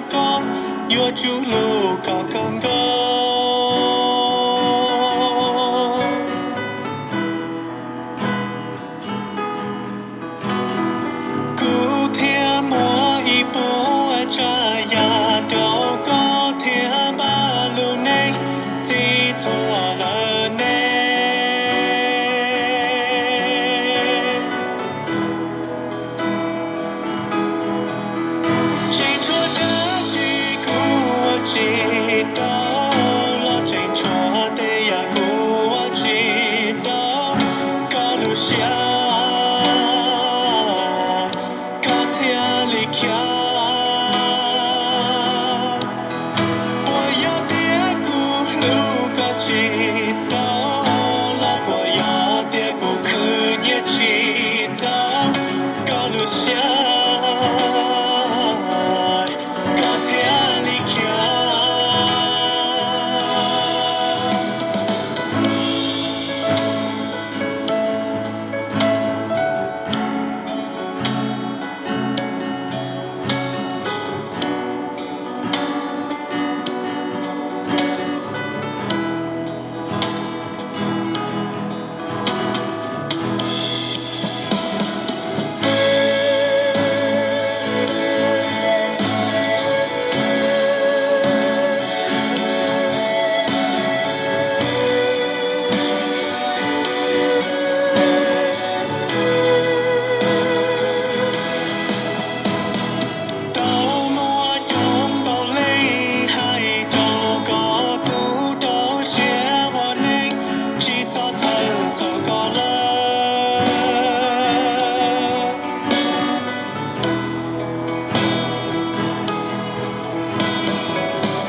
Koj yuav tsum hlub koj kawg nkaus. Kuv thiaj muab ib puas tsav yam rau koj thiaj npaj lub neej txhij txhua lawm ne. Tseem tshuav dab tsi kuv ua tsis tau los, tseem tshuav tej yam kuv ua tsis txaus koj lub siab, koj thiaj li khiav. Puas yog tias kuv hlub koj tsis txaus los, puas yog tias kuv khwv nyiaj tsis txaus koj lub siab, koj thiaj li khiav. Tau muaj coob ntau leej hais rau koj, kuv rau siab ua neej tsis txhob txhawj txog koj lawm.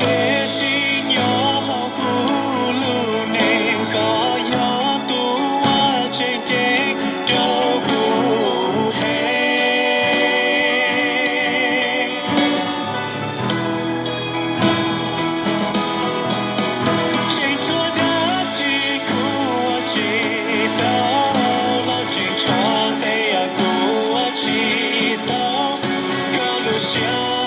Tiam sis nyob hauv kuv lub neej koj yog tus uas tseem ceeb rau kuv heev. Tseem tshuav dab tsi kuv ua tsis tau los, tseem tshuav tej yam kuv ua tsis txaus koj lub siab,